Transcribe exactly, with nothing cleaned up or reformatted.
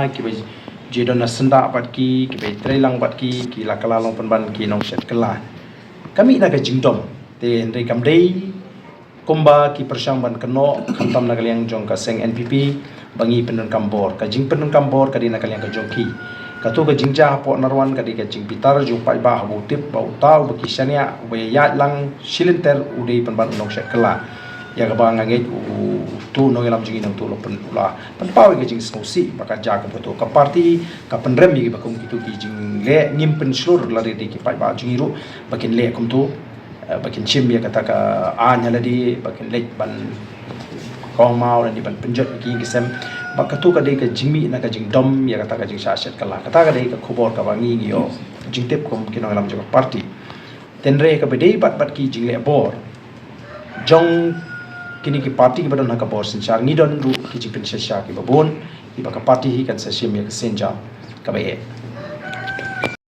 kiba ju don na syndah bad ki, kiba trei lang bad ki, ki la kylla long pynban ki nongshet kylla. Ka mih na ka jingdom, te hynrei kam dei kumba ki pyrshang ban kynnoh, khamtam na ka liang jong ka seng N P P, ba ngi pyndonkam bor. Ka jingpyndonkam bor ka dei na ka liang ka jong ki. Kato ka jingjia hapoh Narwan ka dei ka jingbitar jong paidbah haba u tip ba uta uba ki shaniah uba ïaid lang shilynter u dei pynban u nongshet kylla. Ïa kaba nga ngeit uto u nongïalam jong ngi nangto u la pyn, u la pynpaw ïa ka jingsngewsih ba ka jia kumto. Ka party ka pynrem ïa kiba kum kito ki jingleh, ngim pynshlur lade da ki paidbah jong ngi ruh ba kin leh kumto. Eh, ba kin shim ïa kata ka aiñ ha lade, ba kin leit ban kongmaw lane ban pynjot ïa ki ïing ki sem. Ba kato ka dei ka jingmih na ka jingdom ïa kata ka jingshah shet kylla. Kata ka dei ka khubor kaba ngi ngi ïoh jingtip kum ki nongïalam jong ka party. Te hynrei kaba dei bad, bad ki jingleh bor jong kine ki party kiba don ha ka bor synshar, ngi don ruh ki jingpynshisha kiba bun kiba ka party hi kan sa shim ïa ka sienjam kaba eh.